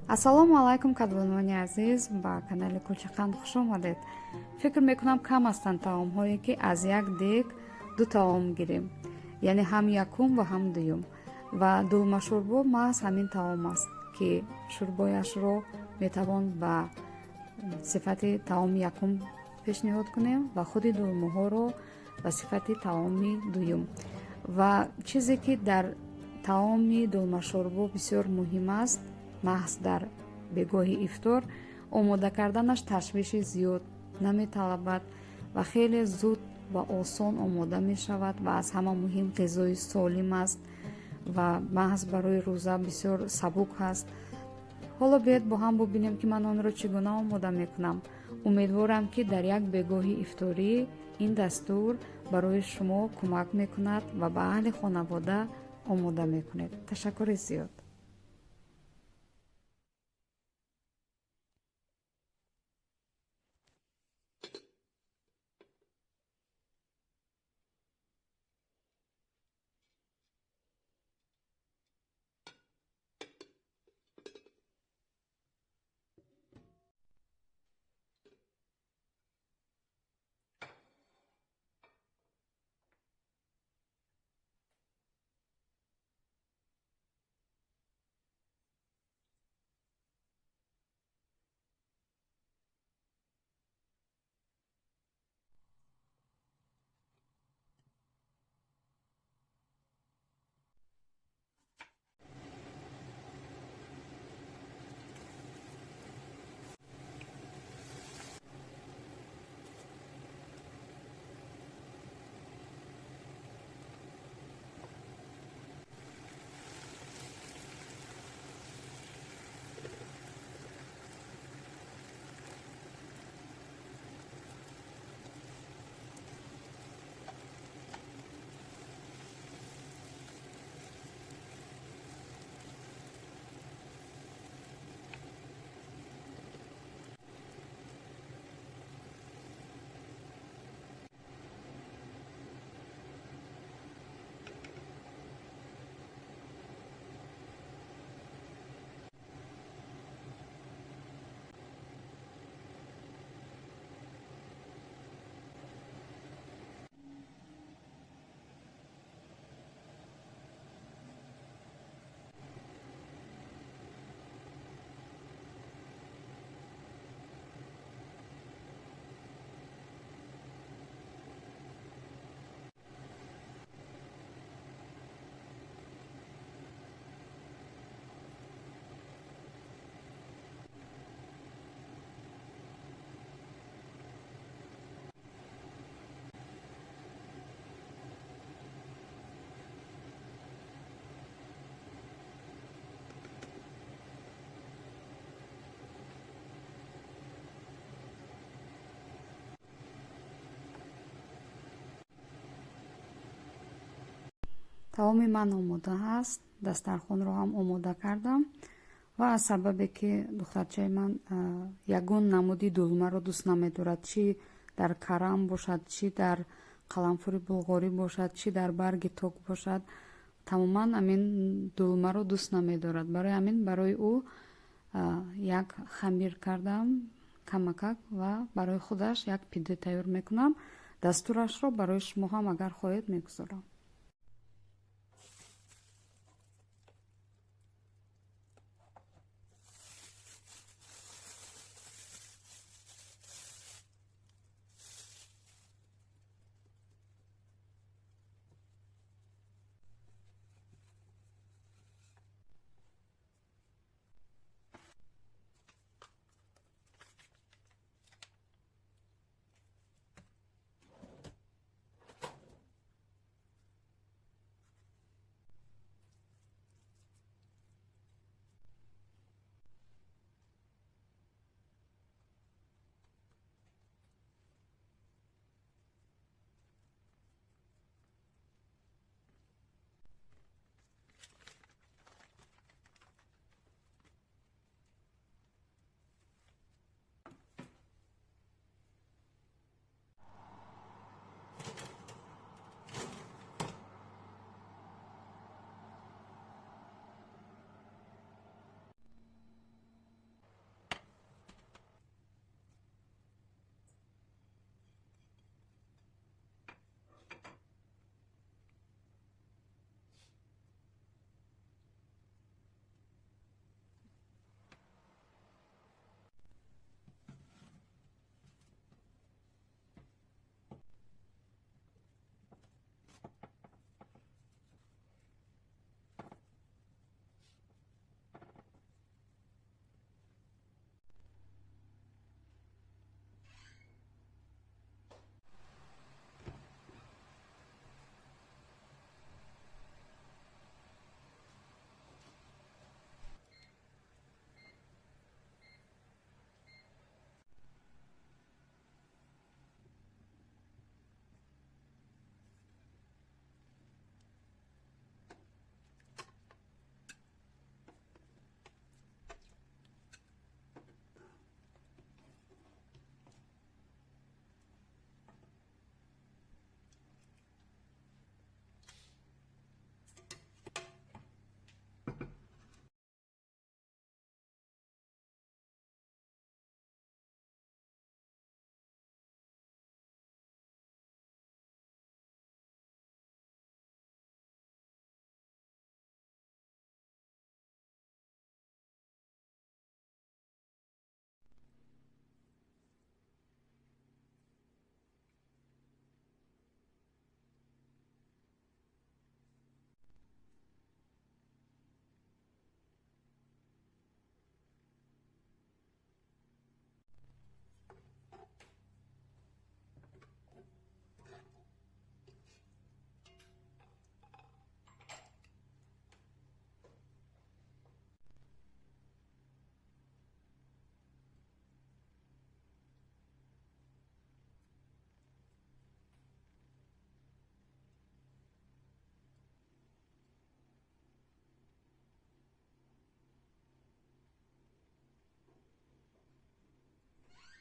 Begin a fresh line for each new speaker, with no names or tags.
Ассалому алайкум, кадбонувони азиз, ба канали Кулчақанд хуш омадед. Фикр мекунам, кам ҳастанд таомҳое, ки аз як дег ду таом гирем, яъне ҳам якум ва ҳам дуюм. Ва дулмашӯрбо маҳз ҳамин таом аст, ки шӯрбояшро метавон ба сифати таоми якум пешниҳод кунем ва худи дулмаҳоро ба сифати таоми дуюм. Ва чизе, ки дар таоми дулмашӯрбо бисёр муҳим аст, маҳз дар бегоҳи ифтор омода карданаш ташвиши зиёд наметалабад ва хеле зуд ва осон омода мешавад ва аз ҳама муҳим, ғизои солим аст ва маҳз барои рӯза бисёр сабук ҳаст. Ҳоло биёед, бо ҳам бубинем, ки ман онро чӣ гуна омода мекунам. Умедворам, ки дар як бегоҳи ифторӣ ин дастур барои шумо кӯмак мекунад ва ба аҳли хонавода омода мекунед. Ташаккури зиёд. Таоми ман омода ҳаст, дастархонро ҳам омода кардам. Ва аз сабабе ки духтарчаи ман ягон намуди дулмаро дӯст намедорад, чӣ дар карам бошад, чӣ дар қаламфури булғорӣ бошад, чӣ дар барги ток бошад, тамоман ҳамин дулмаро дӯст намедорад. Барои ҳамин барои ӯ як хамир кардам камакак ва барои худаш як пида тайёр мекунам. Дастурашро барои шумо ҳам, агар хоҳед, мегузорам.